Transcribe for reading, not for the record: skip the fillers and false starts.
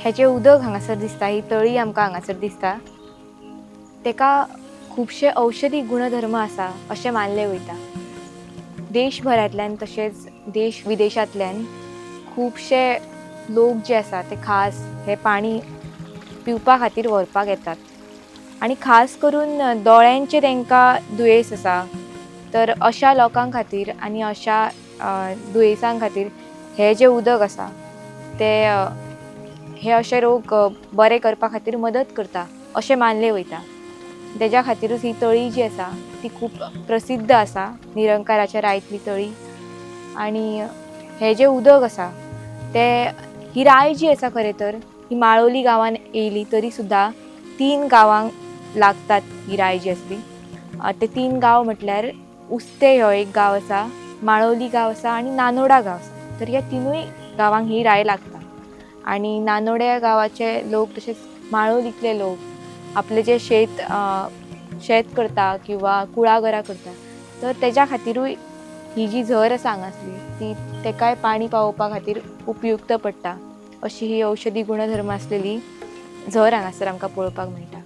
हेचें उदक हांगासर दिसता, ही तळी आमकां हांगासर दिसता, तेका खुबशे औषधी गुणधर्म आसा अशें मानलें वयता. देशभरांतल्यान तशेंच देश विदेशांतल्यान खुबशे लोक जे आसा ते खास हें पाणी पिवपा खातीर व्हरपाक येतात. आनी खास करून दोळ्यांचें तांकां दुयेंस आसा तर अशा लोकां खातीर आनी अशा दुयेंसां खातीर हें जें उदक आसा तें हे अशे रोग बरे करपा खातीर मदत करता अशें मानलें वयता. तेज्या खातीरूच ही तळी जी आसा ती खूब प्रसिद्ध आसा, निरंकाराच्या रायतली तळी. आनी हें जें उदक आसा तें, ही राय जी आसा खरें तर ही माळोली गांवान येयली तरी सुद्दां 3 गांवांक लागतात ही राय जी आसली. ते 3 गांव म्हटल्यार उस्ते हो एक गांव आसा, माळोली गांव आसा आनी नानोडा गांव आसा. तर ह्या 3 गांवांक ही राय लागता. आनी नानोड्या गांवाचे लोक तशेंच माळोलींतले लोक आपले जे शेत शेत करता किंवा कुळागरां करता तर तेज्या खातीरूय ही जी झर आसा हांगासली ती तेकाय पाणी पावोवपा खातीर उपयुक्त पडटा. अशी ही औषधी गुणधर्म आसलेली झर हांगासर आमकां पळोवपाक मेळटा.